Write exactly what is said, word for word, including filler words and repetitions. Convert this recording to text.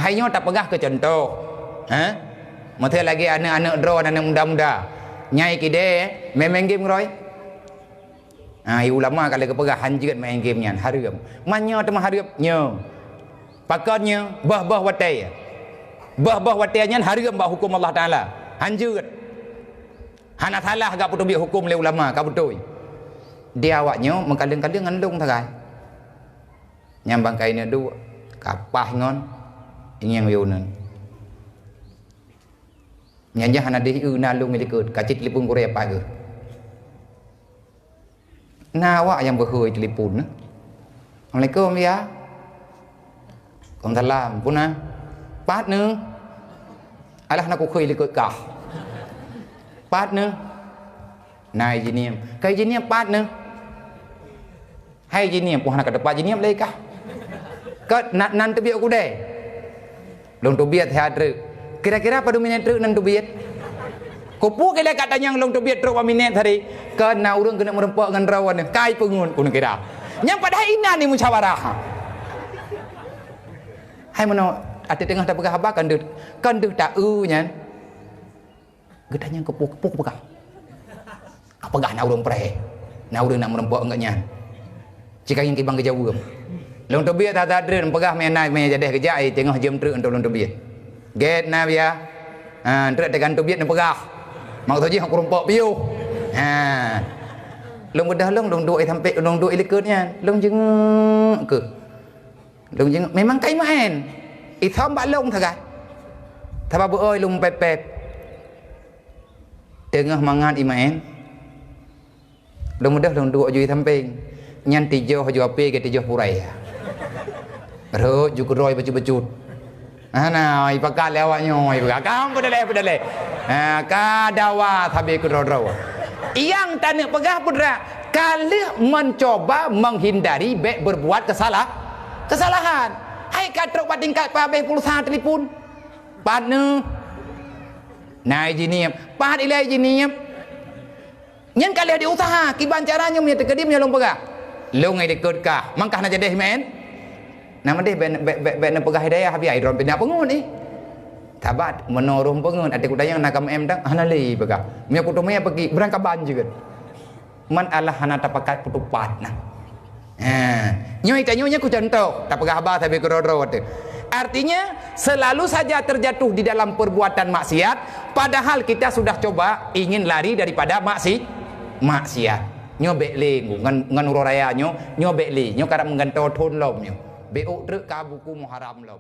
Hai nyoe tapeugah keu cuntoh. Ha? Meusé lagée aneuëk-aneuëk droe, aneuëk muda-muda. Nyai kidée, main-main game ngon droe. Ha, i ulama ka lheueh geupeugah, hanjeuet main game nyan, hareuem. Man nyoe teuma hareuem, nyoe. Pakon nyoe, boh-boh watée. Boh-boh watée nyan hareuem bak huköm Allah Taala. Hanjeuet. Hana salah gak peuteubiet huköm lé ulama, ka beutôi. Di awak nyoe meukaleng-kaleng ngon lông sagai. Nyang bangkai neuduek, kapah ngon ingieng yue uneun. Nyang jah hana deuh eu na lông likot, ka cit telepon gurée paih geuh. Na awak nyang beuhôi telepon, "Assalamualaikum, ya." "Waalaikumsalam. Puna?" "Pat neuh?" "Alah, na kukhui likot kah." "Pat neuh?" "Na ijiniep." "Ka ijiniep pat neuh?" "Hai jiniep, wah na ka teupah jiniep lé kah." "Ka nan, nan teubiet kudée." "Lông teubiet siat treuk." "Kira-kira padum minét treuk nan teubiet?" "Kupu kilée ka tanyong lông teubiet treuk bak minét tadi." "Ka na ureuëng keuneuk meurumpok ngon droe nyoe, kai peungeut keuneuk kira." Nyang padahai inan ni musyawarah. Hai meunoe, até teungoh tapeugah haba kan deuh, kan deuh ta-eu nyan. Geutanyong keu peue, keu peue, keu peue ka? Ka peugah na ureuëng preh, na ureuëng nak meurumpok ngon nyan. Cit ka ngieng kibang geujaweueb. Lông teubiet that-that dreuet peugah meunan meunan jadeh geujak, eh, teungoh jeuem treuk untuk lông teubiet. Gét na biya. Ha, treuk teuk lông teubiet neupeugah. Maksud jih aku rumpok piôh. Ha. Lông beudôh lông, lông duek sampai lông duek likot nyan. Lông jeuet keuh. Lông jeuet memang kai maén. Isom bak lông sagai. Sabab beu oi lông pép-pép. Teungoh mangat imaén, lông beudôh lông duek ju sampéng. Nyan tijoh ju api ke tijoh purai. Rhot ju keudroe bacut-bacut. Hana, ipakat lé awak nyoe, ipakat. Kam peudaleh, peudaleh. Ha, ka dawa sabe keudroe-droe. Nyang taneuk peugah peue treuk, ka lheueh mencoba menghindari bék berbuat kesalah, kesalahan. Hai ka trok bak tingkat peuhabéh pulsa telepon. Pat neuh? Na ijiniep. Pat ilée ijiniep? Nyan ka lheueh diusaha, kiban cara nyoe meunyoe teukeudi meunyoe lông peugah. Lông ai likot kah, mangkah na jadeh meu'en? Na meudeh bék, bék, bék, bék neupeugah hidayah, biaya droe pih na peungeut, eh. Sabat, meunoe roh peungeut, até kutanyong na ka meu'en dang, hana lé peugah. Meunyoe kuteumé peuki, beurangkaban jeuet. Man Allah hana tapakat peutupat na. Ha, nyoe tanyoe nyoe ku contoh, tapeugah haba sabe keudroe-droe teuh. Artinya, selalu saja terjatuh di dalam perbuatan maksiat, padahal kita sudah coba ingin lari daripada maksi-, maksiat. Nyoe bék lé ngon, ngon uroe raya nyoe, nyoe bék lé, nyoe karab meugantoe thon lom nyoe. Bék ôk treuk ka buku Muharram lom.